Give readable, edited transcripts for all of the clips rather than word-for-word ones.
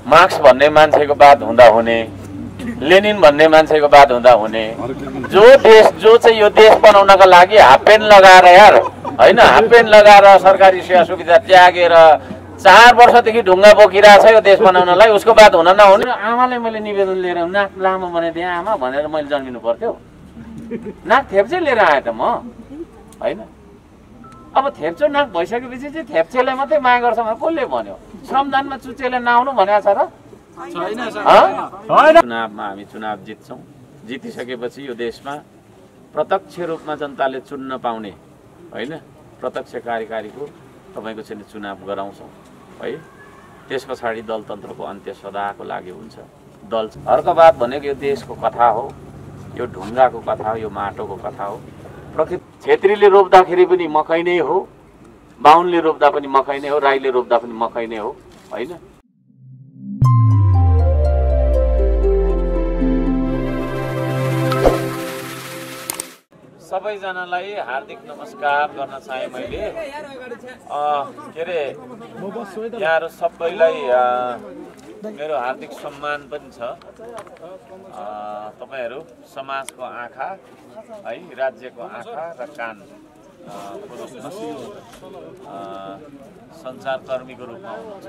Marks भन्ने मान्छेको बात हुँदा हुने, लेनिन भन्ने मान्छेको बात हुँदा हुने, जो चाहिँ यो देश बनाउनका लागि हाफ पेन्ट लगाएर यार होइन, हाफ पेन्ट लगाएर सरकारी सेवा सुविधा त्यागेर 4 वर्षदेखि ढुङ्गा बोकिरहेको छ यो देश बनाउनलाई, उसको बात हुन नहुने। आमालाई मैले निवेदन लिएर नाक लामो बनाइदिएँ आमा भनेर मैले जन्मिनु पर्थ्यो? नाक थेप्चे लिएर आएँ त म, होइन? अब थेप्चो नाक भइसकेपछि चाहिँ थेप्चेलाई मात्रै माया गर्छ भने कसले भन्यो? श्रमदानमा चुच्चेले नआउनु भनेको छ र? चुनावमा हामी चुनाव जित्छौँ, जितिसकेपछि यो देशमा प्रत्यक्ष रूपमा जनताले चुन्न पाउने होइन प्रत्यक्ष कार्यकारीको तपाईँको चाहिँ चुनाव गराउँछौँ है। त्यस पछाडि दलतन्त्रको अन्त्य सदाको लागि हुन्छ। दल अर्कवाद भनेको यो देशको कथा हो, यो ढुङ्गाको कथा हो, यो माटोको कथा हो। प्रकृति छेत्रीले रोप्दाखेरि पनि मकै नै हो, बाहुनले रोप्दा पनि मकै नै हो, राईले रोप्दा पनि मकै नै हो होइन। सबैजनालाई हार्दिक नमस्कार गर्न चाहे मैले। के अरे यहाँहरू सबैलाई मेरो हार्दिक सम्मान पनि छ। तपाईँहरू समाजको आँखा है, राज्यको आँखा र कान को रूपमा सञ्चारकर्मीको रूपमा हुनुहुन्छ।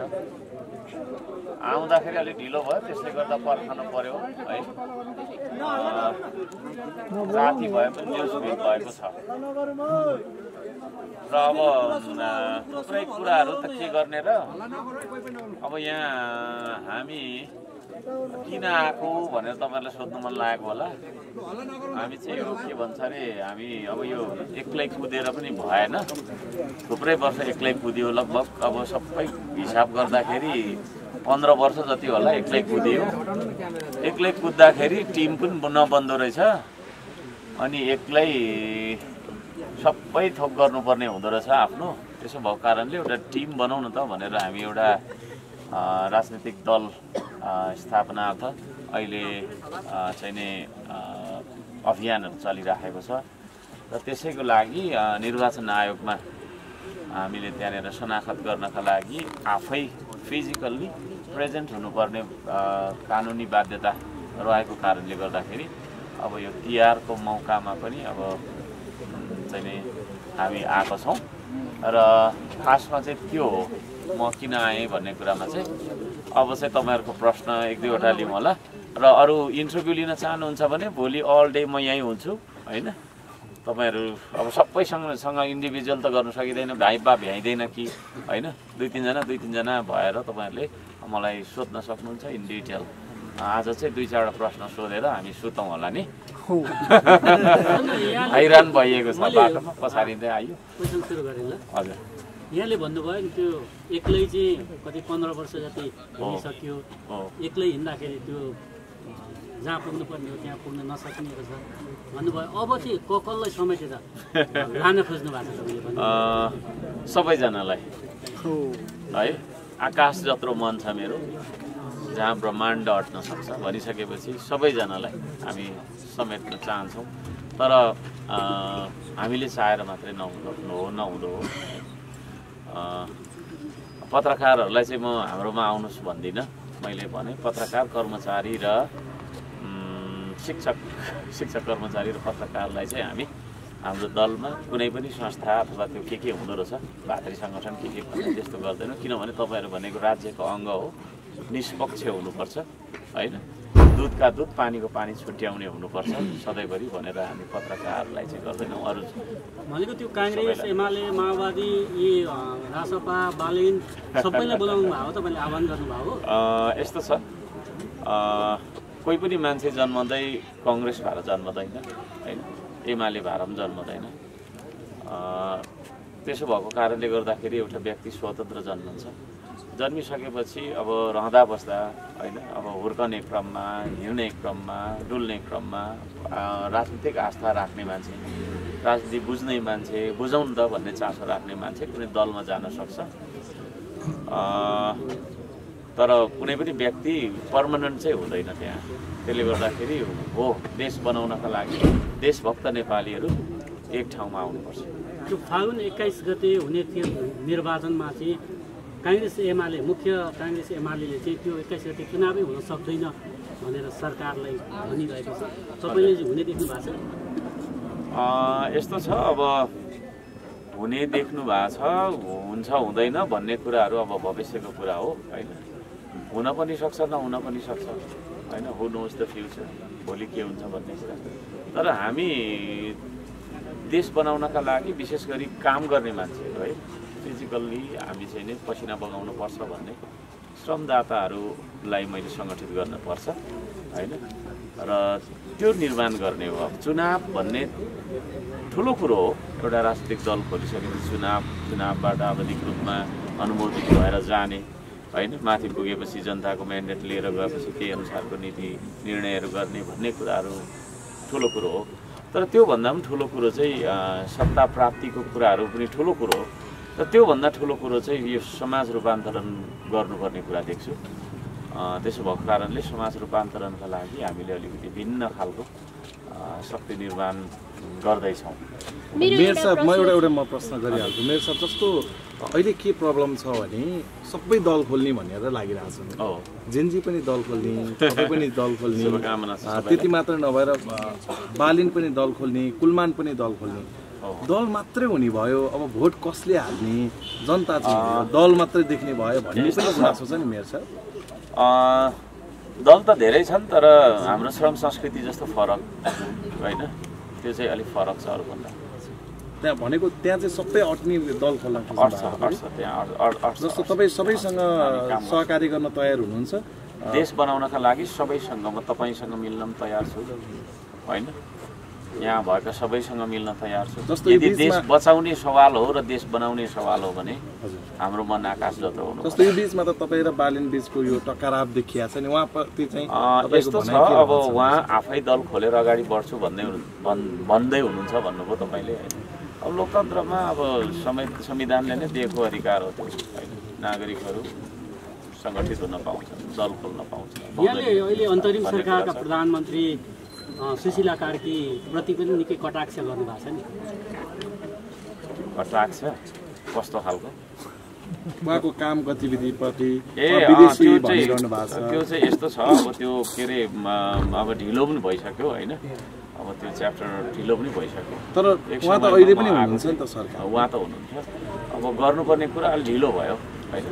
आउँदाखेरि अलिक ढिलो भयो, त्यसले गर्दा पर्खन पर्यो है। राति भए पनि न्युज फिड भएको छ र अब थुप्रै कुराहरू त के गर्ने र। अब यहाँ हामी किन आएको भनेर तपाईँहरूलाई सोध्नु मन लागेको होला। हामी चाहिँ यो के भन्छ अरे, हामी अब यो एक्लै कुदेर पनि भएन, थुप्रै वर्ष एक्लै कुदियो। लगभग अब सबै हिसाब गर्दाखेरि 15 वर्ष जति होला एक्लै कुदियो। एक्लै कुद्दाखेरि टिम पनि नबन्दो रहेछ, अनि एक्लै सबै थोक गर्नुपर्ने हुँदो रहेछ आफ्नो। त्यसो भएको कारणले एउटा टिम बनाउँ न त भनेर हामी एउटा राजनीतिक दल स्थापनार्थ अहिले चाहिँ नि अभियानहरू चलिराखेको छ। र त्यसैको लागि निर्वाचन आयोगमा हामीले त्यहाँनिर शनाखत गर्नका लागि आफै फिजिकल्ली प्रेजेन्ट हुनुपर्ने कानुनी बाध्यता रहेको कारणले गर्दाखेरि अब यो तिहारको मौकामा पनि अब चाहिँ नि हामी आएको छौँ। र खासमा चाहिँ त्यो हो म किन आएँ भन्ने कुरामा चाहिँ अब चाहिँ तपाईँहरूको प्रश्न 1-2वटा लिउँ होला। र अरू इन्टरभ्यू लिन चाहनुहुन्छ भने भोलि अल डे म यहीँ हुन्छु होइन। तपाईँहरू अब सबैसँग इन्डिभिजुअल त गर्नु सकिँदैन, भाइबा भ्याइँदैन कि होइन। 2-3जना भएर तपाईँहरूले मलाई सोध्न सक्नुहुन्छ इन डिटेल। आज चाहिँ 2-4वटा प्रश्न सोधेर हामी सुतौँ होला नि। हैरान भइएको छ बाटोमा, पछाडिँदै आयो। हजुर, यहाँले भन्नुभयो नि त्यो एक्लै चाहिँ कति 15 वर्ष जति हिँडिसक्यो, एक्लै हिँड्दाखेरि त्यो जहाँ पुग्नुपर्ने हो त्यहाँ पुग्न नसकिने रहेछ भन्नुभयो। अब चाहिँ कसलाई समेटेर लान खोज्नु भएको छ? सबैजनालाई है। आकाश जत्रो मन छ मेरो, जहाँ ब्रह्माण्ड अट्न सक्छ भनिसकेपछि सबैजनालाई हामी समेट्न चाहन्छौँ। तर हामीले चाहेर मात्रै नहुँदो हो। पत्रकारहरूलाई चाहिँ म हाम्रोमा आउनुहोस् भन्दिनँ। मैले भने पत्रकार कर्मचारी र शिक्षक कर्मचारी र पत्रकारलाई चाहिँ हामी हाम्रो दलमा कुनै पनि संस्था अथवा त्यो के हुँदो रहेछ भातृ सङ्गठन के भन्ने त्यस्तो गर्दैनौँ। किनभने तपाईँहरू भनेको राज्यको अङ्ग हो, निष्पक्ष हुनुपर्छ होइन। दुधका दुध पानीको पानी छुट्याउने हुनुपर्छ सधैँभरि भनेर हामी पत्रकारलाई चाहिँ गर्दैनौँ। अरू भनेको त्यो काङ्ग्रेस, एमाले, माओवादी, यी रासपा, बालिन सबैलाई बोलाउनु भएको, तपाईँले आह्वान गर्नुभएको? यस्तो छ, कोही पनि मान्छे जन्मँदै कङ्ग्रेस भएर जन्मदैन होइन, एमाले भएर पनि जन्मदैन। त्यसो भएको कारणले गर्दाखेरि एउटा व्यक्ति स्वतन्त्र जन्मन्छ। जन्मिसकेपछि अब रहँदा बस्दा होइन, अब हुर्कने क्रममा, हिँड्ने क्रममा, डुल्ने क्रममा राजनीतिक आस्था राख्ने मान्छे, राजनीति बुझ्ने मान्छे, बुझाउनु त भन्ने चासो राख्ने मान्छे कुनै दलमा जान सक्छ। तर कुनै पनि व्यक्ति पर्मनेन्ट चाहिँ हुँदैन त्यहाँ। त्यसले गर्दाखेरि हो, देश बनाउनका लागि देशभक्त नेपालीहरू एक ठाउँमा आउनुपर्छ। त्यो फागुन 21 गते हुने त्यो निर्वाचनमा चाहिँ काङ्ग्रेस एमाले मुख्य काङ्ग्रेस एमाले चाहिँ त्यो 21 गते चुनावै हुन सक्दैन भनेर सरकारलाई भनिरहेको छ। तपाईँले चाहिँ हुने देख्नु भएको छ? यस्तो छ, अब हुने देख्नु भएको छ, हुन्छ हुँदैन भन्ने कुराहरू अब भविष्यको कुरा हो होइन। हुन पनि सक्छ, नहुन पनि सक्छ होइन। हु नोज द फ्युचर, भोलि के हुन्छ भन्ने कुरा। तर हामी देश बनाउनका लागि विशेष गरी काम गर्ने मान्छेहरू है, फिजिकल्ली हामी चाहिँ नि पसिना बगाउनु पर्छ भन्ने श्रमदाताहरूलाई मैले सङ्गठित गर्नुपर्छ होइन। र त्यो निर्माण गर्ने हो। चुनाव भन्ने ठुलो कुरो हो। एउटा राजनीतिक दल खोलिसकेपछि चुनावबाट आवधिक रूपमा अनुमोदित भएर जाने होइन, माथि पुगेपछि जनताको म्यान्डेट लिएर गएपछि त्यही अनुसारको नीति निर्णयहरू गर्ने भन्ने कुराहरू ठुलो कुरो हो। तर त्योभन्दा पनि ठुलो कुरो चाहिँ सत्ता प्राप्तिको कुराहरू पनि ठुलो कुरो हो। र त्योभन्दा ठुलो कुरो चाहिँ यो समाज रूपान्तरण गर्नुपर्ने कुरा देख्छु। त्यसो भएको कारणले समाज रूपान्तरणका लागि हामीले अलिकति भिन्न खालको शक्ति निर्माण गर्दैछौँ। मेयर साहब, म प्रश्न गरिहाल्छु। मेयर साहब, जस्तो अहिले के प्रब्लम छ भने सबै दल खोल्ने भनेर लागिरहेछ। जेनजी पनि दल खोल्ने, तपाईँ पनि दल खोल्ने, त्यति मात्र नभएर बालिन पनि दल खोल्ने, कुलमान पनि दल खोल्ने। दल मात्रै हुने भयो, अब भोट कसले हाल्ने, जनता चाहिँ दल मात्रै देख्ने भयो भन्ने पनि गुनासो छ नि मेयर साहब। दल त धेरै छन्, तर हाम्रो श्रम संस्कृति जस्तो फरक होइन, त्यो चाहिँ अलिक फरक छ अरूभन्दा। त्यहाँ भनेको त्यहाँ चाहिँ सबै अट्ने दल खोल्न जस्तो तपाईँ सबैसँग सहकारी गर्न तयार हुनुहुन्छ। देश बनाउनका लागि सबैसँग, म तपाईँसँग मिल्न पनि तयार छु होइन, यहाँ भएका सबैसँग मिल्न तयार छु। यदि देश बचाउने सवाल हो र देश बनाउने सवाल हो भने हाम्रो मन आकाश जस्तो हुनु। जस्तो यो बिचमा त तपाईँ र बालिन बिचको यो टकराव देखिया छ नि, उहाँप्रति चाहिँ यस्तो छ। अब उहाँ आफै दल खोलेर अगाडि बढ्छु भन्दै हुनुहुन्छ भन्नुभयो तपाईँले होइन। अब लोकतन्त्रमा अब संविधानले नै दिएको अधिकार हो त्यो होइन। नागरिकहरू सङ्गठित हुन पाउँछन्, दल खोल्न पाउँछन्। यहाँले अहिले अन्तरिम सरकारका प्रधानमन्त्री सुशीला कार्की प्रति पनि निकै कटाक्ष गर्नुभएको छ नि। कटाक्ष कस्तो खालको? उहाँको काम गतिविधिप्रति विदेशी भनिरहनु भएको छ। त्यो चाहिँ यस्तो छ, अब त्यो के अरे अब ढिलो पनि भइसक्यो होइन। अब त्यो च्याप्टर ढिलो पनि भइसक्यो। तर उहाँ त अहिले पनि हुनुहुन्छ नि त सरकार। उहाँ त हुनुहुन्छ। अब गर्नुपर्ने कुरा अलिक ढिलो भयो होइन।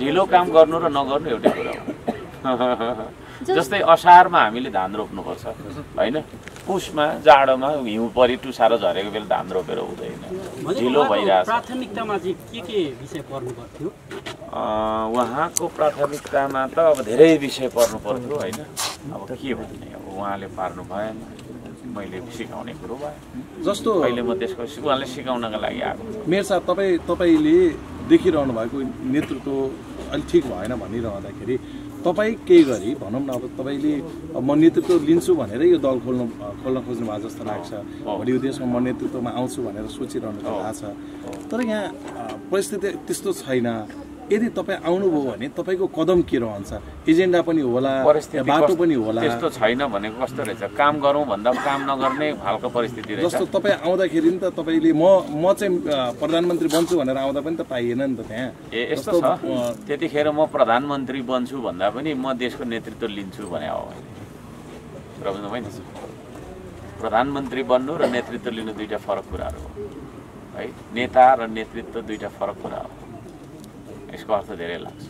ढिलो काम गर्नु र नगर्नु एउटै कुरा हो। जस्तै असारमा हामीले धान रोप्नुपर्छ होइन, पुसमा जाडोमा हिउँ परि टुसारो झरेको बेला धान रोपेर हुँदैन, ढिलो भइरहेछ। प्राथमिकतामा चाहिँ के विषय पर्नु पर्थ्यो? उहाँको प्राथमिकतामा त अब धेरै विषय पर्नु पर्थ्यो होइन। अब के भन्ने, अब उहाँले पार्नु भएन, मैले सिकाउने कुरो भयो। जस्तो अहिले म त्यसको उहाँले सिकाउनका लागि आएको। मेयर साहब, तपाईँले देखिरहनु भएको नेतृत्व अलिक ठिक भएन भनिरहँदाखेरि तपाईँ केही गरी भनौँ न, अब तपाईँले म नेतृत्व लिन्छु भनेर यो दल खोल्न खोज्नु भएको जस्तो लाग्छ। भोलि यो देशमा म नेतृत्वमा आउँछु भनेर सोचिरहनु भएको छ। तर यहाँ परिस्थिति त्यस्तो छैन। यदि तपाईँ आउनुभयो भने तपाईँको कदम के रहन्छ? एजेन्डा पनि होला, बाटो पनि होला। त्यस्तो छैन भनेको कस्तो रहेछ? काम गरौँ भन्दा काम नगर्ने खालको परिस्थिति रहेछ। जस्तो तपाईँ आउँदाखेरि नि त तपाईँले म चाहिँ प्रधानमन्त्री बन्छु भनेर आउँदा पनि त पाइएन नि त त्यहाँ। यस्तो छ, त्यतिखेर म प्रधानमन्त्री बन्छु भन्दा पनि म देशको नेतृत्व लिन्छु भने हो होइन। प्रधानमन्त्री बन्नु र नेतृत्व लिनु दुईटा फरक कुराहरू हो है। नेता र नेतृत्व दुईटा फरक कुरा हो। यसको अर्थ धेरै लाग्छ।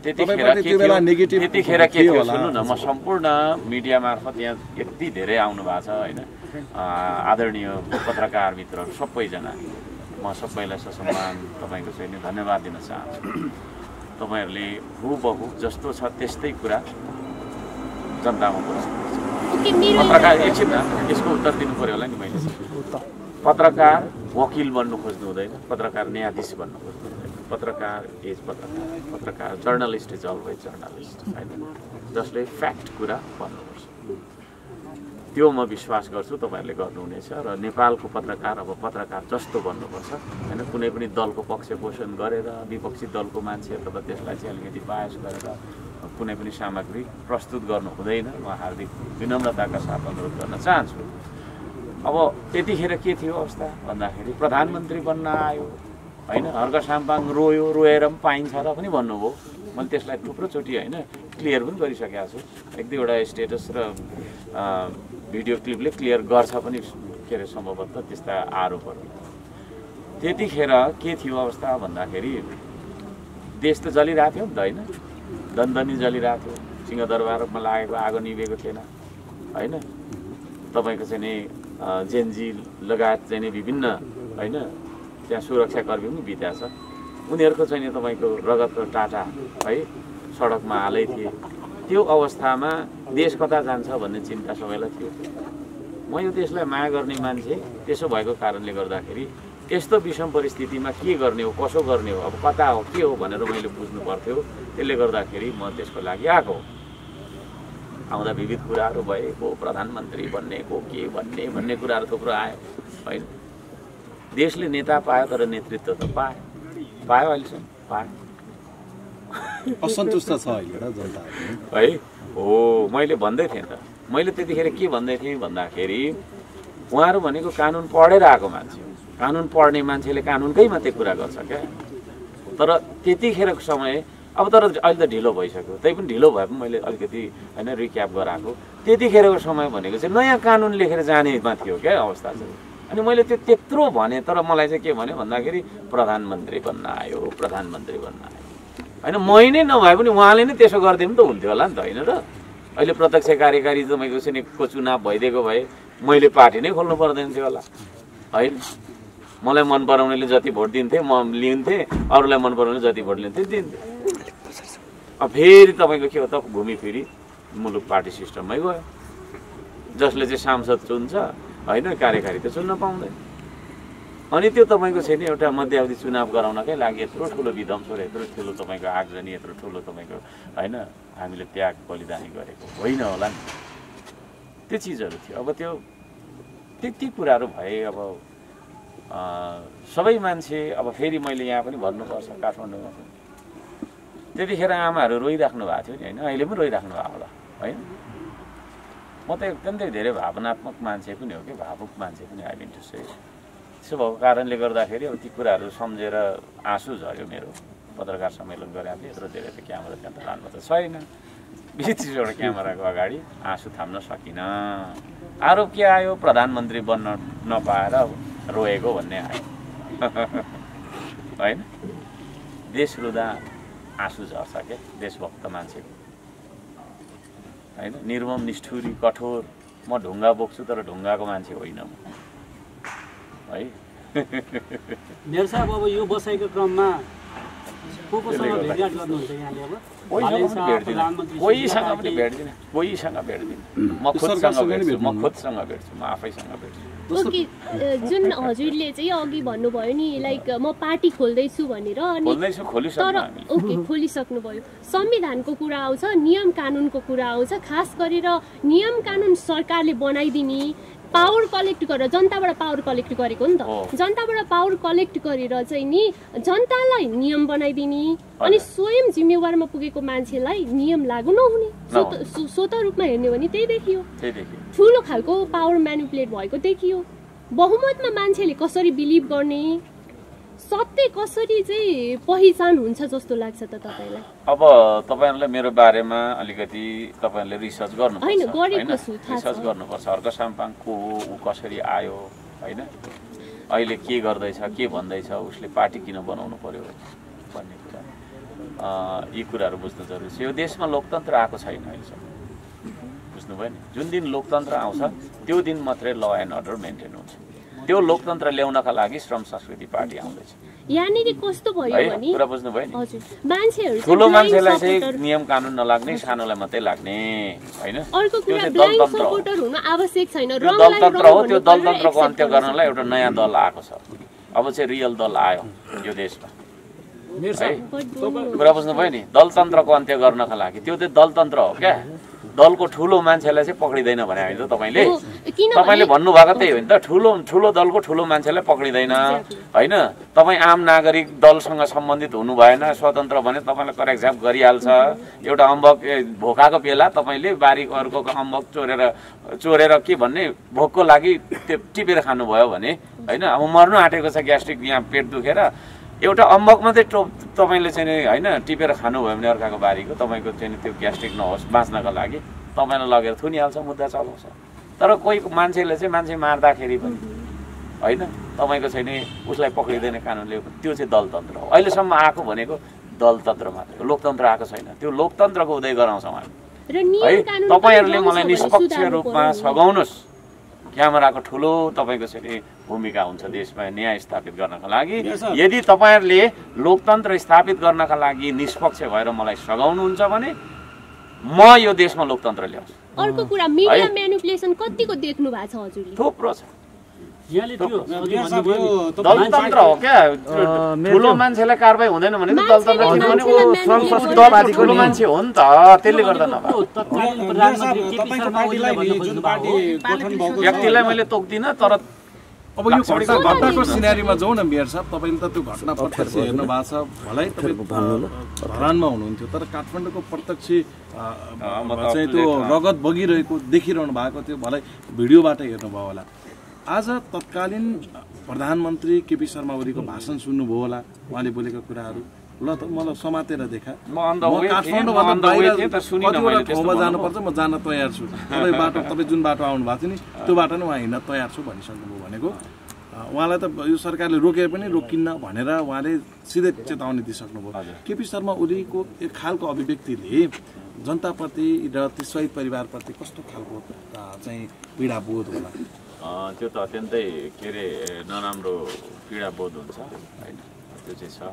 त्यतिखेर के थियो सुन्नु न, म सम्पूर्ण मिडिया मार्फत यहाँ यति धेरै आउनु भएको छ होइन। आदरणीय पत्रकार मित्रहरू सबैजना, म सबैलाई ससम्मान तपाईँको चाहिँ धन्यवाद दिन चाहन्छु। तपाईँहरूले हुबहु जस्तो छ त्यस्तै कुरा जनतामा पुर्याउनु। पत्रकार एकछिन यसको उत्तर दिनु पर्यो होला नि मैले। पत्रकार वकिल बन्नु खोज्नु हुँदैन, पत्रकार न्यायाधीश बन्नु खोज्नु हुँदैन। पत्रकार इज पत्रकार जर्नलिस्ट इज अलवेज जर्नलिस्ट होइन, जसले फ्याक्ट कुरा भन्नुपर्छ। त्यो म विश्वास गर्छु तपाईँहरूले गर्नुहुनेछ। र नेपालको पत्रकार अब पत्रकार जस्तो बन्नुपर्छ होइन। कुनै पनि दलको पक्ष पोषण गरेर विपक्षी दलको मान्छे अथवा त्यसलाई चाहिँ अलिकति बायस गरेर कुनै पनि सामग्री प्रस्तुत गर्नु हुँदैन। म हार्दिक विनम्रताका साथ अनुरोध गर्न चाहन्छु। अब यतिखेर के थियो अवस्था भन्दाखेरि प्रधानमन्त्री बन्न आयो होइन हर्क साम्पाङ रोएर पनि पाइन्छ र पनि भन्नुभयो। मैले त्यसलाई थुप्रोचोटि होइन क्लियर पनि गरिसकेको छु। एक दुईवटा स्टेटस र भिडियो क्लिपले क्लियर गर्छ पनि के अरे सम्भवतः त्यस्ता आरोपहरू। त्यतिखेर के थियो अवस्था भन्दाखेरि देश त जलिरहेको थियो नि त होइन, दनदनी जलिरहेको थियो। सिंहदरबारमा लागेको आगो निभेको थिएन होइन। तपाईँको चाहिँ नि जेनजी लगायत चाहिँ नि विभिन्न होइन त्यहाँ सुरक्षाकर्मी पनि बिताएको छ। उनीहरूको चाहिँ नि तपाईँको रगत र टाटा है सडकमा हालै थिए। त्यो अवस्थामा देश कता जान्छ भन्ने चिन्ता सबैलाई थियो। म यो देशलाई माया गर्ने मान्छे, त्यसो भएको कारणले गर्दाखेरि यस्तो विषम परिस्थितिमा के गर्ने हो, कसो गर्ने हो, अब कता हो, के हो भनेर मैले बुझ्नु पर्थ्यो। त्यसले गर्दाखेरि म त्यसको लागि आएको। आउँदा विविध कुराहरू भएको, प्रधानमन्त्री बन्नेको के भन्ने कुराहरू थुप्रो आयो होइन। देशले नेता पायो तर नेतृत्व त पायो अहिलेसम्म पायो। असन्तुष्ट छ अहिले र जनता है हो। मैले भन्दै थिएँ त, मैले त्यतिखेर के भन्दै थिएँ भन्दाखेरि उहाँहरू भनेको कानुन पढेर आएको मान्छे, कानुन पढ्ने मान्छेले कानुनकै मात्रै कुरा गर्छ क्या। तर त्यतिखेरको समय अब तर अहिले त ढिलो भइसक्यो, त्यही पनि ढिलो भए पनि मैले अलिकति होइन रिक्याप गराएको। त्यतिखेरको समय भनेको चाहिँ नयाँ कानुन लेखेर जानेमा थियो क्या अवस्था चाहिँ। अनि मैले त्यो त्यत्रो भने, तर मलाई चाहिँ के भन्यो भन्दाखेरि प्रधानमन्त्री बन्न आयो होइन। मै नै नभए पनि उहाँले नै त्यसो गरिदिए पनि त हुन्थ्यो होला नि त होइन र। अहिले प्रत्यक्ष कार्यकारी तपाईँको सिनेको चुनाव भइदिएको भए मैले पार्टी नै खोल्नु पर्दैन थियो होला होइन। मलाई मन पराउनेले जति भोट दिन्थे म लिन्थेँ, अरूलाई मन पराउने जति भोट लिन्थे दिन्थे। अब फेरि तपाईँको के हो त घुमिफिरी मुलुक पार्टी सिस्टममै गयो। जसले चाहिँ सांसद चुन्छ होइन, कार्यकारी त चुन्न पाउँदैन। अनि त्यो तपाईँको छैन एउटा मध्यावधि चुनाव गराउनकै लागि यत्रो ठुलो विध्वंस र यत्रो ठुलो तपाईँको आगजनी, यत्रो ठुलो तपाईँको होइन हामीले त्याग बलिदानी गरेको होइन होला नि। त्यो चिजहरू थियो। अब त्यो त्यति कुराहरू भए अब सबै मान्छे अब फेरि मैले यहाँ पनि भन्नुपर्छ काठमाडौँमा पनि त्यतिखेर आमाहरू रोइराख्नु भएको थियो नि होइन, अहिले पनि रोइराख्नु भएको होला होइन। म त एकदमै धेरै भावनात्मक मान्छे पनि हो कि, भावुक मान्छे पनि आई मिन टु से। त्यसो भएको कारणले गर्दाखेरि अब ती कुराहरू सम्झेर आँसु झऱ्यो मेरो। पत्रकार सम्मेलन गरेको थिएँ, यत्रो धेरै त क्यामेरा त्यहाँ त लानु त छैन, 20-30वटा क्यामेराको अगाडि आँसु थाम्न सकिनँ। आरोप के आयो, प्रधानमन्त्री बन्न नपाएर रोएको भन्ने आयो होइन। देश रुँदा आँसु झर्छ क्या देशभक्त मान्छेको होइन। निर्मम निष्ठुरी कठोर, म ढुङ्गा बोक्छु तर ढुङ्गाको मान्छे होइन म है। मेरो साहब अब यो बसाइको क्रममा कोसँग भेटघाट गर्नुहुन्छ यहाँले? अब कोहीसँग पनि भेट्दिनँ। म खुदसँग भेट्छु, म आफैसँग भेट्छु। ओके, जुन हजुरले चाहिँ अघि भन्नुभयो नि लाइक म पार्टी खोल्दैछु भनेर, अनि तर ओके खोलिसक्नुभयो। संविधानको कुरा आउँछ, नियम कानुनको कुरा आउँछ। खास गरेर नियम कानुन सरकारले बनाइदिने, पावर कलेक्ट गरेर जनताबाट पावर कलेक्ट गरेको नि त, जनताबाट पावर कलेक्ट गरेर चाहिँ नि जनतालाई नियम बनाइदिने, अनि स्वयं जिम्मेवारमा पुगेको मान्छेलाई नियम लागू नहुने, स्वतः रूपमा हेर्ने हो भने त्यही देखियो। ठुलो खालको पावर म्यानिपुलेट भएको देखियो। बहुमतमा मान्छेले कसरी बिलिभ गर्ने, सत्य कसरी चाहिँ पहिचान हुन्छ जस्तो लाग्छ त तपाईँलाई? अब तपाईँहरूलाई मेरो बारेमा अलिकति तपाईँहरूले रिसर्च गर्नुपर्छ। हर्क साम्पाङ को हो, ऊ कसरी आयो होइन, अहिले के गर्दैछ, के भन्दैछ, उसले पार्टी किन बनाउनु पर्यो भन्ने कुरा, यी कुराहरू बुझ्नु जरुरी छ। यो देशमा लोकतन्त्र आएको छैन अहिलेसम्म, बुझ्नुभयो नि। जुन दिन लोकतन्त्र आउँछ त्यो दिन मात्रै ल एन्ड अर्डर मेन्टेन हुन्छ। त्यो लोकतन्त्र ल्याउनका लागि श्रम संस्कृति पार्टी आउँदैछ। यहाँनिर कस्तो भयो भने कुरा बुझ्नुभयो नि, मान्छेहरू ठुलो मान्छेलाई चाहिँ नियम कानुन नलाग्ने, सानोलाई मात्रै लाग्ने होइन। अर्को कुरा ब्लाइन्ड सपोर्टर हुन आवश्यक छैन। दलतन्त्र हो, त्यो दलतन्त्रको अन्त्य गर्नलाई एउटा नयाँ दल आएको छ। अब चाहिँ रियल दल आयो यो देशमा है। कुरा बुझ्नुभयो नि, दलतन्त्रको अन्त्य गर्नका लागि त्यो चाहिँ दलतन्त्र हो क्या। दलको ठुलो मान्छेलाई चाहिँ पक्रिँदैन भने होइन त तपाईँले भन्नुभएको त्यही हो नि त। ठुलो दलको ठुलो मान्छेलाई पक्रिँदैन होइन। तपाईँ आम नागरिक दलसँग सम्बन्धित हुनु भएन, स्वतन्त्र भने तपाईँलाई करेक्ट गरिहाल्छ। एउटा अम्बक भोकाको बेला तपाईँले बारीको अम्बक चोरेर के भन्ने भोकको लागि त्यो टिपेर खानुभयो भने होइन, अब मर्नु आँटेको छ ग्यास्ट्रिक, यहाँ पेट दुखेर एउटा अम्बक मात्रै तपाईँले चाहिँ नि होइन टिपेर खानुभयो भने अर्काको बारीको तपाईँको चाहिँ त्यो ग्यास्ट्रिक नहोस् बाँच्नका लागि तपाईँलाई लगेर थुनिहाल्छ मुद्दा चलाउँछ तर कोही मान्छेले चाहिँ मान्छे मार्दाखेरि पनि होइन तपाईँको चाहिँ नि उसलाई पक्रिँदैन कानुनले त्यो चाहिँ दलतन्त्र हो अहिलेसम्म आएको भनेको दलतन्त्र मात्रै हो लोकतन्त्र आएको छैन त्यो लोकतन्त्रको उदय गराउँछौँ हामी है तपाईँहरूले मलाई निष्पक्ष रूपमा सघाउनुहोस् क्यामेराको ठुलो तपाईँको चाहिँ भूमिका हुन्छ देशमा न्याय स्थापित गर्नका लागि यदि तपाईँहरूले लोकतन्त्र स्थापित गर्नका लागि निष्पक्ष भएर मलाई सघाउनुहुन्छ भने म यो देशमा लोकतन्त्र ल्याउँछु अर्को कुरा मिडिया म्यानिपुलेसन कतिको देख्नु भएको छ हजुरले थुप्रो छ यहाँले त्यो अघि भन्नुभयो दलतन्त्र हो क्या ठुलो मान्छेलाई कारबाही हुँदैन भने त दलतन्त्र किनभने ऊ संसदवादी ठुलो मान्छे हो नि त त्यसले गर्दा नभए तत्कालीन प्रधानमन्त्री केपी शर्मा ओलीलाई भन्नु खोज्नु भएको व्यक्तिलाई मैले तोक्दिनँ तर अब यो घटनाको सिनेरीमा जाउँ न मेयर साहब तपाईँले त त्यो घटना प्रत्यक्ष हेर्नु भएको छ भलै तपाईँ धरानमा हुनुहुन्थ्यो तर काठमाडौँको प्रत्यक्ष चाहिँ त्यो रगत बगिरहेको देखिरहनु भएको थियो भलै भिडियोबाट हेर्नुभयो होला आज तत्कालीन प्रधानमन्त्री केपी शर्मा ओलीको भाषण सुन्नुभयो होला उहाँले बोलेका कुराहरू ल त मलाई समातेर देखा म काठमाडौँभन्दा बाहिर कतिवटा ठाउँमा जानुपर्छ म जान तयार छु तपाईँ जुन बाटो आउनु भएको थियो नि त्यो बाटो नै उहाँ हिँड्न तयार छु भनिसक्नुभयो भनेको उहाँलाई त यो सरकारले रोके पनि रोकिन्न भनेर उहाँले सिधै चेतावनी दिइसक्नुभयो केपी शर्मा ओलीको एक खालको अभिव्यक्तिले जनताप्रति र ती शहीद परिवारप्रति कस्तो खालको चाहिँ पीडा बोध होला त्यो त अत्यन्तै के अरे नराम्रो पीडा बोध हुन्छ होइन त्यो चाहिँ छ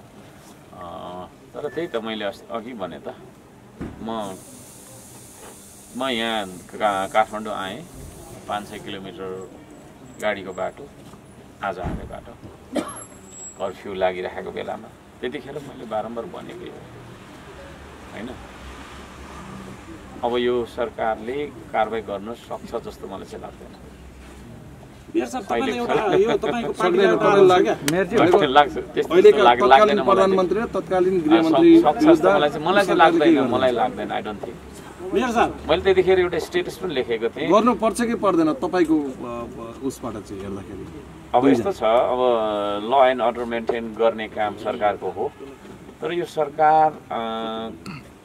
तर त्यही त मैले अघि भने त म यहाँ काठमाडौँ आएँ 500 किलोमिटर गाडीको बाटो आज आउने बाटो कर्फ्यू लागिराखेको बेलामा त्यतिखेर मैले बारम्बार भनेको होइन अब यो सरकारले कारबाही गर्न सक्छ जस्तो मलाई चाहिँ लाग्दैन प्रधानमन्त्री र तत्कालीन गृहमन्त्री मलाई लाग्दैन आई डोन्ट थिङ्क मैले त्यतिखेर एउटा स्टेटस पनि लेखेको थिएँ गर्नुपर्छ कि पर्दैन तपाईँको उसबाट चाहिँ हेर्दाखेरि अब यस्तो छ अब ल एन्ड अर्डर मेन्टेन गर्ने काम सरकारको हो तर यो सरकार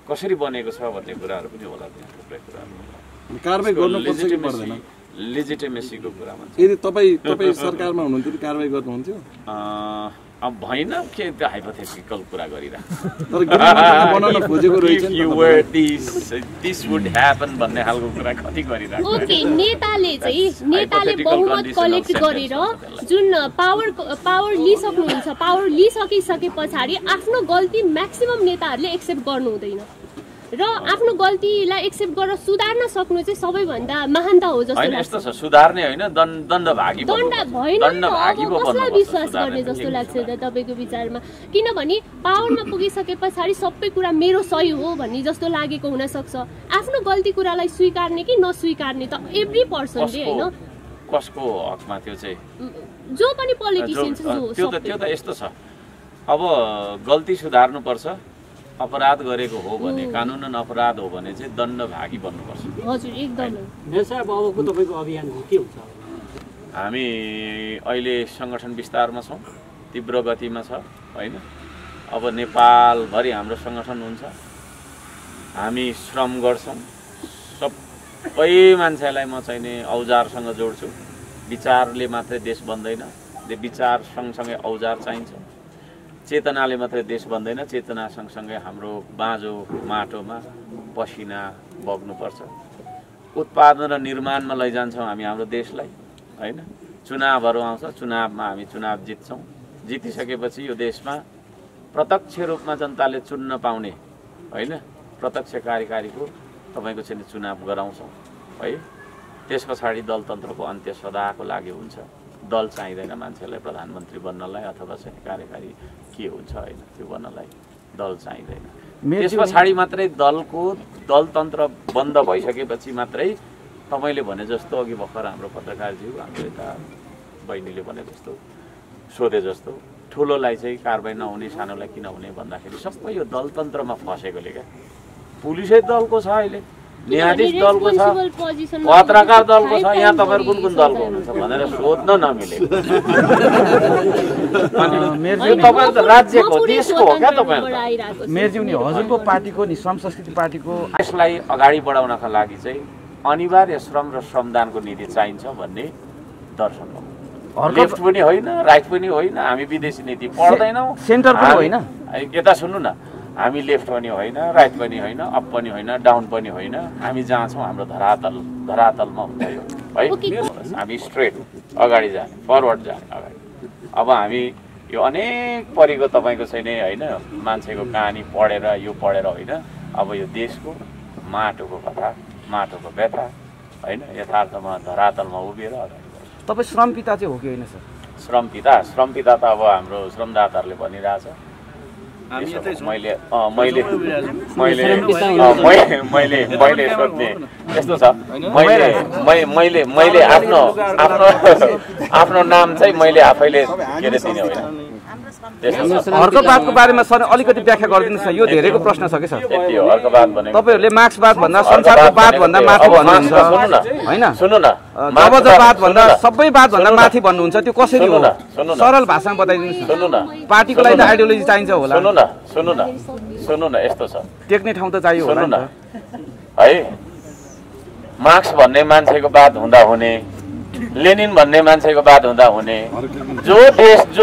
कसरी बनेको छ भन्ने कुराहरू पनि होला त्यहाँ थुप्रै कुराहरू कारबाही गर्नुपर्छ कि पर्दैन लेजिटिमेसीको कुरामा यदि तपाईँ सरकारमा हुनुहुन्थ्यो कि कारबाही गर्नुहुन्थ्यो अब भएन के त्यो हाइपोथेटिकल कुरा गरिरहेको बनाउन खोजेको रहेछ भन्ने खालको कुरा कति गरिरहेको ओके नेताले बहुमत कलेक्ट गरेर जुन पावर लिइसक्नुहुन्छ पावर लिइसके पछाडि आफ्नो गल्ती म्याक्सिमम नेताहरूले एक्सेप्ट गर्नु हुँदैन र आफ्नो गल्तीलाई एक्सेप्ट गरेर सुधार्न सक्नु चाहिँ सबैभन्दा महानता हो जस्तो लाग्छ यस्तो छ सुधार्ने होइन दण्डभागी कसलाई विश्वास गर्ने जस्तो लाग्छ त तपाईँको विचारमा किनभने पावरमा पुगिसके पछाडि सबै कुरा मेरो सही हो भन्ने जस्तो लागेको हुन सक्छ आफ्नो गल्ती कुरालाई स्वीकार्ने कि नस्वीकार्ने त एभ्री पर्सनले होइन कसको हकमा त्यो चाहिँ जो पनि पोलिटिसियन त्यो त यस्तो छ अब गल्ती सुधार्नु पर्छ अपराध गरेको हो भने कानुनन अपराध हो भने चाहिँ दण्डभागी बन्नुपर्छ हजुर एकदमै साहब अबको तपाईको अभियान के हुन्छ हामी अहिले संगठन विस्तारमा छौँ तीव्र गतिमा छ होइन अब नेपालभरि हाम्रो संगठन हुन्छ हामी श्रम गर्छौँ सबै मान्छेलाई म चाहिँ नि औजारसँग जोड्छु विचारले मात्रै देश बन्दैन विचार सँगसँगै औजार चाहिन्छ चेतनाले मात्रै देश बन्दैन चेतना सँगसँगै हाम्रो बाँझो माटोमा पसिना बग्नुपर्छ उत्पादन र निर्माणमा लैजान्छौँ हामी हाम्रो देशलाई होइन चुनावहरू आउँछ चुनावमा हामी चुनाव जित्छौँ जितिसकेपछि यो देशमा प्रत्यक्ष रूपमा जनताले चुन्न पाउने होइन प्रत्यक्ष कार्यकारीको तपाईँको चाहिँ चुनाव गराउँछौँ है त्यस पछाडि दलतन्त्रको अन्त्य सदाको लागि हुन्छ दल चाहिँदैन मान्छेलाई प्रधानमन्त्री बन्नलाई अथवा चाहिँ कार्यकारी के हुन्छ होइन त्यो बन्नलाई दल चाहिँदैन त्यस पछाडि मात्रै दलतन्त्र बन्द भइसकेपछि मात्रै तपाईँले भने जस्तो अघि भर्खर हाम्रो पत्रकारज्यू हाम्रो यता बहिनीले भने जस्तो सोधे जस्तो ठुलोलाई चाहिँ कारबाही नहुने सानोलाई किन हुने भन्दाखेरि सबै यो दलतन्त्रमा फसेकोले क्या पुलिसै दलको छ अहिले न्यायाधीश दलको छ, पत्रकार दलको छ, यहाँ तपाईँहरू कुन कुन दलको हुनुहुन्छ भनेर सोध्न नमिले। तपाईँ त राज्यको देशको हो क्या तपाईँ। मेयरज्यू नि हजुरको पार्टीको नि श्रम संस्कृति पार्टीको यसलाई अगाडि बढाउनका लागि चाहिँ अनिवार्य श्रम र श्रमदानको नीति चाहिन्छ भन्ने दर्शन हो। लेफ्ट पनि होइन, राइट पनि होइन, हामी विदेशी नीति पढ्दैनौँ, सेन्टर पनि होइन। यता सुन्नु न, हामी लेफ्ट पनि होइन, राइट पनि होइन, अप पनि होइन, डाउन पनि होइन, हामी जहाँ छौँ हाम्रो धरातलमा हुन्छ यो है। हामी स्ट्रेट अगाडि जाने, फरवर्ड जाने अगाडि। अब हामी यो अनेक परिको तपाईँको छैन होइन, मान्छेको कहानी पढेर यो पढेर होइन, अब यो देशको माटोको कथा, माटोको व्यथा होइन, यथार्थमा धरातलमा उभिएर अगाडि। तपाईँ श्रम पिता चाहिँ हो कि होइन सर? श्रम पिता त अब हाम्रो श्रमदाताहरूले भनिरहेछ। मैले सोध्ने यस्तो छ, मैले आफ्नो नाम चाहिँ मैले आफैले के अरे दिने होइन। अर्कोवादको बारेमा सर अलिकति व्याख्या गरिदिनुहोस् न, यो धेरैको प्रश्न छ कि सर। यति हो अर्कोवाद भनेको। तपाईँहरूले मार्क्सवाद भन्दा संसारको वाद भन्दा माथि भन्नुहुन्छ होइन, सुन्नु न, जबरजवाद भन्दा सबै वाद भन्दा माथि भन्नुहुन्छ, त्यो कसरी हो? सरल भाषामा बताइदिनुहोस्। सुन्नु न, पार्टीको लागि त आइडियोलोजी चाहिन्छ होला। सुन्नु न, यस्तो छ, टेक्ने ठाउँ त चाहियो होला सुन्नु न है। मार्क्स भन्ने मान्छेको बात हुँदा हुने, लेनिन भन्ने मान्छेको बात हुँदा हुने, जो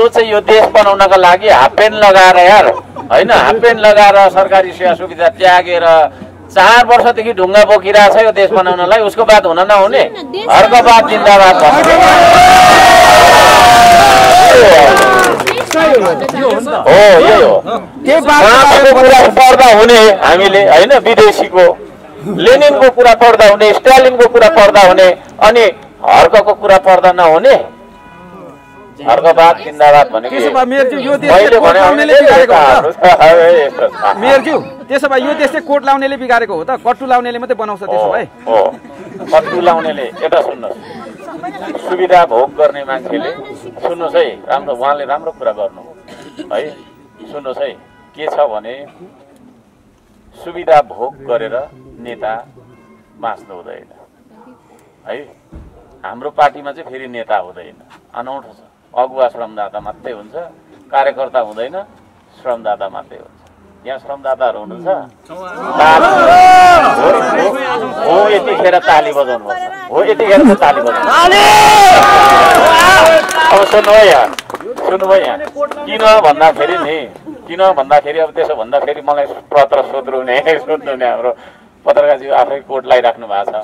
चाहिँ यो देश बनाउनका लागि हाफ पेन्ट लगाएर यार होइन, हाफ पेन्ट लगाएर सरकारी सेवा सुविधा त्यागेर 4 वर्षदेखि ढुङ्गा बोकिरहेछ यो देश बनाउनलाई, उसको बात हुन नहुने? हरको बात जिन्दाबाद हो, यही हो। कुरा पढ्दा हुने हामीले होइन, विदेशीको लेनिनको कुरा पढ्दा हुने, स्टालिनको कुरा पढ्दा हुने, अनि हर्कको कुरा पढ्दा नहुने? हर्को बात जिन्दाबाद भनेको मेयरज्यू यो देश त्यसो भए यो देश चाहिँ कोट लाउनेले बिगारेको हो त? कट्टु लाउनेले मात्रै बनाउँछ त्यसो भए? हो, कट्टु लाउनेले। एउटा सुन्नुहोस्, सुविधा भोग गर्ने मान्छेले सुन्नुहोस् है, राम्रो उहाँले राम्रो कुरा गर्नु है। सुन्नुहोस् है, के छ भने सुविधा भोग गरेर नेता बाँच्नु हुँदैन है। हाम्रो पार्टीमा चाहिँ फेरि नेता हुँदैन, अनौठो छ। अगुवा श्रमदाता मात्रै हुन्छ, कार्यकर्ता हुँदैन, श्रमदाता मात्रै हुन्छ। यहाँ श्रमदाताहरू हुनुहुन्छ हो, यतिखेर ताली बजाउनु पर्छ हो, यतिखेर चाहिँ ताली बजाउनु। अब सुन्नुभयो यहाँ, किन भन्दाखेरि अब त्यसो भन्दाखेरि मलाई पत्र सोध्नु हुने हाम्रो पत्रकारजी आफै कोट लगाइराख्नु भएको छ।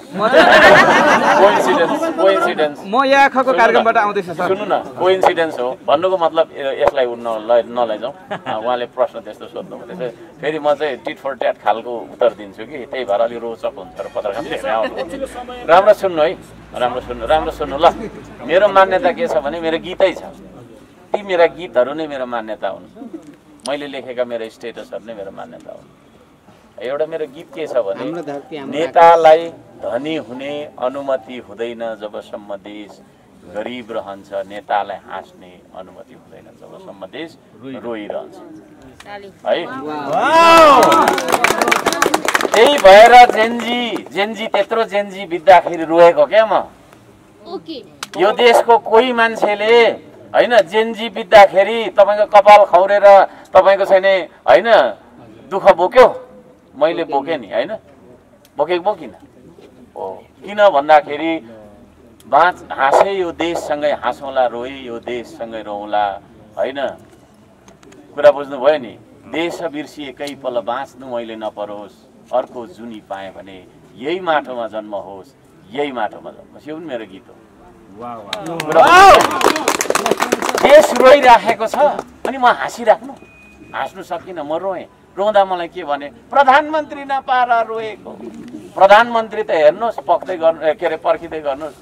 कोइन्सिडेन्स म यहाँ खाको कार्यक्रमबाट आउँदैछु सर। सुन्नु न, कोइन्सिडेन्स हो भन्नुको मतलब यसलाई नलैजाउँ। उहाँले प्रश्न त्यस्तो सोध्नु हुँदैछ, फेरि म चाहिँ टिट फर ट्याट खालको उत्तर दिन्छु कि, त्यही भएर अलिक रोचक हुन्छ र पत्रकार राम्रो सुन्नु है, राम्रो सुन्नु ल। मेरो मान्यता के छ भने मेरो गीतै छ, ती मेरा गीतहरू नै मेरो मान्यता हुन्, मैले लेखेका मेरो स्टेटसहरू नै मेरो मान्यता हुन्। एउटा मेरो गीत के छ भने, नेतालाई धनी हुने अनुमति हुँदैन जबसम्म देश गरिब रहन्छ, नेतालाई हाँस्ने अनुमति हुँदैन जबसम्म देश रोइरहन्छ है। त्यही भएर जेन्जी त्यत्रो जेन्जी बित्दाखेरि रोएको क्या म। यो देशको कोही मान्छेले होइन जेन्जी बित्दाखेरि तपाईँको कपाल खौरेर तपाईँको छैन होइन दुःख बोक्यो, मैले बोकेँ नि होइन, बोकिन हो। किन भन्दाखेरि हाँसे यो देशसँगै हाँसौँला, रोए यो देशसँगै रोउँला होइन। कुरा बुझ्नुभयो नि? देश बिर्सिएकै पल बाँच्नु मैले नपरोस्, अर्को जुनी पाएँ भने यही माटोमा जन्म होस्, यही माटोमा जन्म होस्। यो पनि मेरो गीत हो। देश रोइराखेको छ अनि म हाँस्नु सकिनँ, म रोएँ। रोँदा मलाई के भने, प्रधानमन्त्री नपाएर रोएको। प्रधानमन्त्री त हेर्नुहोस् पक्दै गर्नु के अरे पर्खिँदै गर्नुहोस्,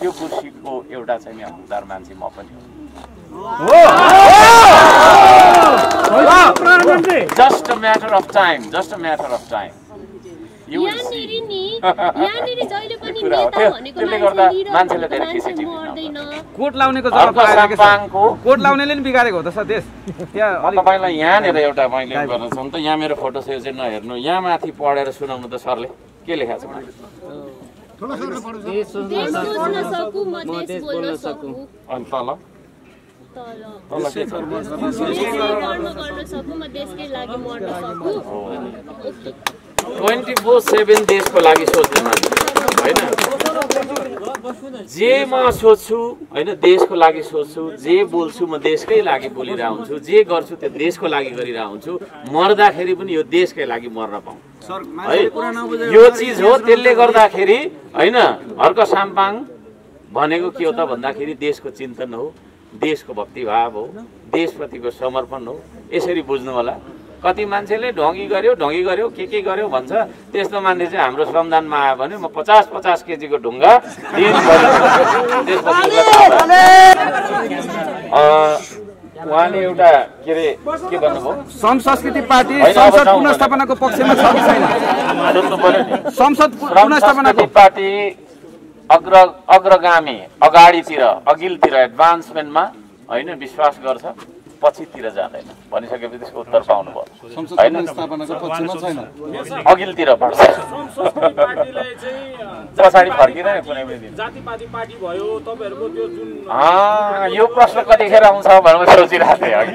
त्यो कुर्सीको एउटा चाहिँ हकदार मान्छे म पनि हो। Just a matter of time. मान्छेले धेरै खिसी कोट लाउनेको कोट लाउनेले नि बिगारेको हो त सर देश। तपाईँलाई यहाँनिर एउटा मैले गर्नु छ नि त, यहाँ मेरो फोटो सेभ चाहिँ नहेर्नु, यहाँ माथि पढेर सुनाउनु त सरले के लेखेको छ देश सोच्न सकु म देश बोल्न सकु अनि तल गर्न सकु म देशकै लागि मर्न सकु 24/7 देशको लागि सोच्ने मान्छे हैन जे म सोच्छु हैन देशको लागि सोच्छु जे बोल्छु म देशकै लागि बोलिरहेको हुन्छु जे गर्छु त्यो देशको लागि गरिरहेको हुन्छु मर्दाखेरि पनि यो देशकै लागि मर्न पाऊँ है यो चिज हो त्यसले गर्दाखेरि हैन हर्क साम्पाङ भनेको के हो त भन्दाखेरि देशको चिन्तन हो देशको भक्तिभाव हो देशप्रतिको समर्पण हो यसरी बुझ्नु होला कति मान्छेले ढोंगी गर्यो के गर्यो भन्छ त्यस्तो मान्छे चाहिँ हाम्रो श्रमदानमा आयो भने म 50 केजीको ढुङ्गा उहाँले एउटा के भन्नुभयो संस्कृति पार्टी संसद पुनर्स्थापनाको पक्षमा छ कि छैन संसद पुनर्स्थापनाको पार्टी अग्रगामी अघिल्तिर एडभान्समेन्टमा हैन विश्वास गर्छ पछितिर जाँदैन भनिसकेपछि त्यसको उत्तर पाउनु भयो हैन अघिल्तिर बढ्छ पछाडि फर्किँदैन कुनै पनि दिन जातिवादी पार्टी भयो तपाईहरुको त्यो जुन यो प्रश्न कतिखेर आउँछ भनेर सोचिरहेको थिएँ अघि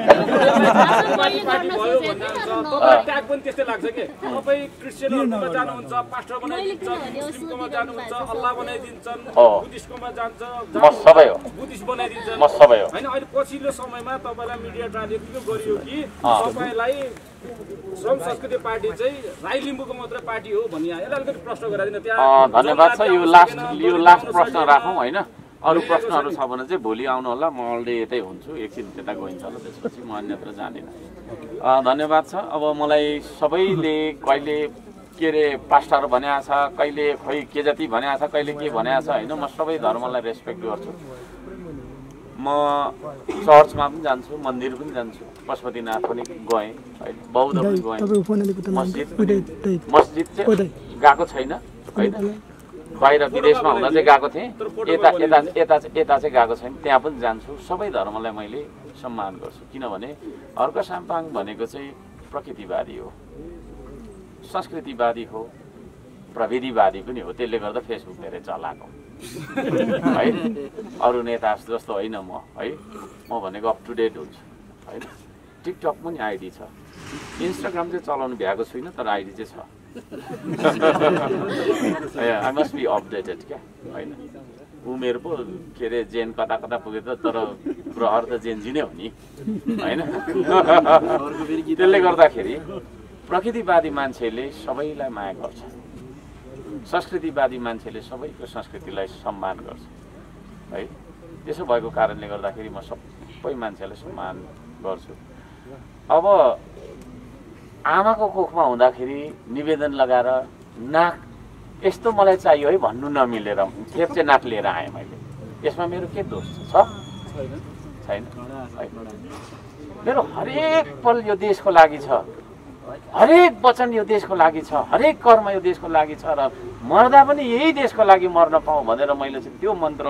ट्याग पनि त्यस्तै लाग्छ के तपाई क्रिश्चियनहरुमा जानुहुन्छ पास्टर बनाइदिन्छ मुस्लिमकोमा जानुहुन्छ अल्लाह बनाइदिन्छन् बुद्धिस्टकोमा जान्छ म सबै हो बुद्धिस्ट बनाइदिन्छ म सबै हो हैन अहिले पछिल्लो समयमा तपाईलाई मिडिया ट्रान्सलेट गरियो कि तपाईलाई श्रम संस्कृति पार्टी चाहिँ राई लिम्बुको मात्र पार्टी हो भनि यसलाई अलिकति प्रश्न गराइदिनु त्यहाँ धन्यवाद छ यो लास्ट प्रश्न राखौँ हैन अरु प्रश्नहरु छ भने चाहिँ भोलि आउनु होला म अलरेडी यतै हुन्छु एकछिन त्यता गइन्छ होला त्यसपछि म अन्यत्र जाँदिन धन्यवाद छ अब मलाई सबैले कहिले के रे पास्टर भनेको छ कहिले खोइ के जति भनेको छ कहिले के भनेको छ हैन म सबै धर्मलाई रेस्पेक्ट गर्छु म चर्चमा पनि जान्छु मन्दिर पनि जान्छु पशुपतिनाथ पनि गएँ हैन बौद्ध पनि गएँ मस्जिद चाहिँ गएको छैन हैन बाहिर विदेशमा हुँदा चाहिँ गएको थिएँ यता चाहिँ गएको छैन त्यहाँ पनि जान्छु सबै धर्मलाई मैले सम्मान गर्छु किनभने हर्क साम्पाङ भनेको चाहिँ प्रकृतिवादी हो संस्कृतिवादी हो प्रविधिवादी पनि हो त्यसले गर्दा फेसबुक धेरै चलाएको है अरू नेता जस्तो होइन म है म भनेको अप टु डेट हुन्छु हैन टिकटक पनि आइडी छ इन्स्टाग्राम चाहिँ चलाउनु भ्याएको छुइनँ तर आइडी चाहिँ छ आई मस्ट बी अपडेटेड क्या हैन उमेर पो के अरे जेन कता पुगे त तर प्रहर त जेनजी नै हो नि हैन त्यसले गर्दाखेरि प्रकृतिवादी मान्छेले सबैलाई माया गर्छ संस्कृतिवादी मान्छेले सबैको संस्कृतिलाई सम्मान गर्छ है त्यसो भएको कारणले गर्दाखेरि म सबै मान्छेलाई सम्मान गर्छु अब आमाको कोखमा हुँदाखेरि निवेदन लगाएर नाक यस्तो मलाई चाहियो है भन्नु नमिलेर थेप्चे नाक लिएर आएँ मैले यसमा मेरो के दोष छ छैन मेरो हरेक पल यो देशको लागि छ हरेक वचन यो देशको लागि छ हरेक कर्म यो देशको लागि छ र मर्दा पनि यही देशको लागि मर्न पाऊँ भनेर मैले चाहिँ त्यो मन्त्र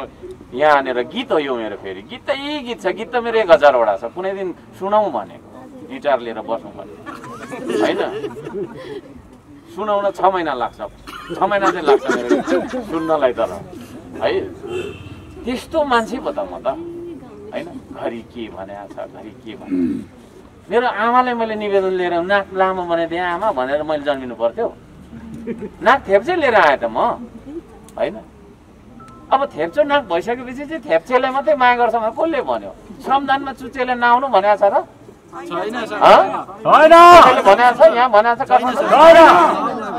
यहाँ आनेर गीत हो यो मेरो फेरि गीत छ गीत त मेरो 1000 वटा छ कुनै दिन सुनाउँ भनेको गिटार लिएर बसौँ भने हैन सुनाउन 6 महिना लाग्छ 6 महिना चाहिँ लाग्छ मेरो सुन्नलाई तर है त्यस्तो मान्छे पो त म त हैन घरि के भनेको छ घरि के भने मेरो आमालाई मैले निवेदन लिएर नाक लामो बनाइदिएँ आमा भनेर मैले जन्मिनु पर्थ्यो नाक थेप्चे लिएर आएँ त म हैन अब थेप्चो नाक भइसकेपछि चाहिँ थेप्चेलाई मात्रै माया गर्छ भने कसले भन्यो श्रमदानमा चुच्चेले नआउनु भनेको छ र छैन भनेको छ यहाँ भनेको छ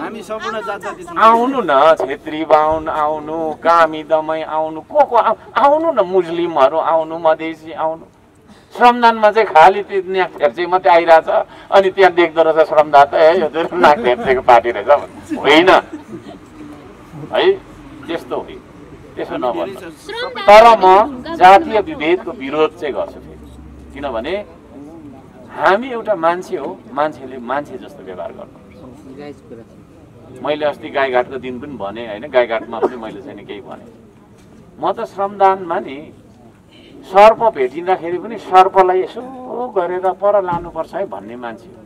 हामी सम्पूर्ण जात-जाति आउनु न क्षेत्री बाहुन आउनु कामी दमै आउनु को आउनु न मुस्लिमहरू आउनु मधेसी आउनु श्रमदानमा चाहिँ खाली त्यो नाक थेप्चे मात्रै आइरहेछ अनि त्यहाँ देख्दो रहेछ श्रमदान त यो चाहिँ नाक थेप्चेको पार्टी रहेछ होइन है त्यस्तो होइन त्यसो नभन्नु तर म जातीय विभेदको विरोध चाहिँ गर्छु फेरि किनभने हामी एउटा मान्छे हो मान्छेले मान्छे जस्तो व्यवहार गर्नुपर्छ मैले अस्ति गाईघाटको दिन पनि भने होइन गाईघाटमा पनि मैले चाहिँ केही भने म त श्रमदानमा नि सर्प भेटिँदाखेरि पनि सर्पलाई यसो गरेर पर लानुपर्छ है भन्ने मान्छे हो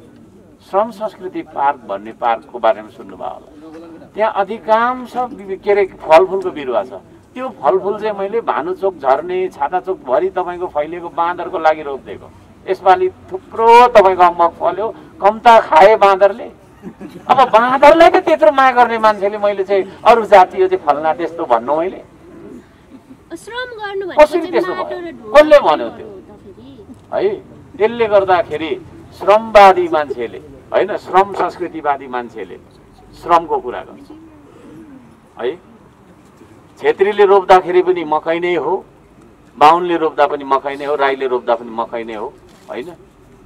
श्रम संस्कृति पार्क भन्ने पार्कको बारेमा सुन्नुभयो होला त्यहाँ अधिकांश के अरे फलफुलको बिरुवा छ। त्यो फलफुल चाहिँ मैले भानुचोक झर्ने छाताचोकभरि तपाईँको फैलिएको बाँदरको लागि रोपिदिएको। यसपालि थुप्रो तपाईँको अम्बक फल्यो, कम्ता खाए बाँदरले। अब बाँदरलाई त त्यत्रो माया गर्ने मान्छेले मैले चाहिँ अरू जातीय चाहिँ फल्ना त्यस्तो भन्नु मैले कसरी त्यस्तो भयो? कसले भन्यो त्यो है? त्यसले गर्दाखेरि श्रमवादी मान्छेले होइन, श्रम संस्कृतिवादी मान्छेले श्रमको कुरा गर्छ है। छेत्रीले रोप्दाखेरि पनि मकै नै हो, बाहुनले रोप्दा पनि मकै नै हो, राईले रोप्दा पनि मकै नै हो होइन।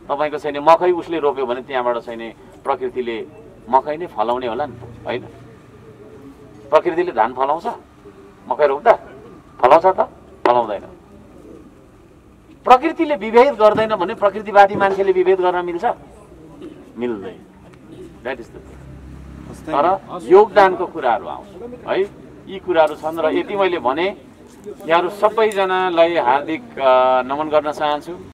तपाईँको छैन मकै उसले रोप्यो भने त्यहाँबाट छैन प्रकृतिले मकै नै फलाउने होला नि होइन। प्रकृतिले धान फलाउँछ मकै रोप्दा? फलाउँछ त? फलाउँदैन। प्रकृतिले विभेद गर्दैन भने प्रकृतिवादी मान्छेले विभेद गर्न मिल्छ? मिल्दैन। That is the thing. तर योगदानको कुराहरू आउँछ है, यी कुराहरू छन्। र यति मैले भने यहाँहरू सबैजनालाई हार्दिक नमन गर्न चाहन्छु।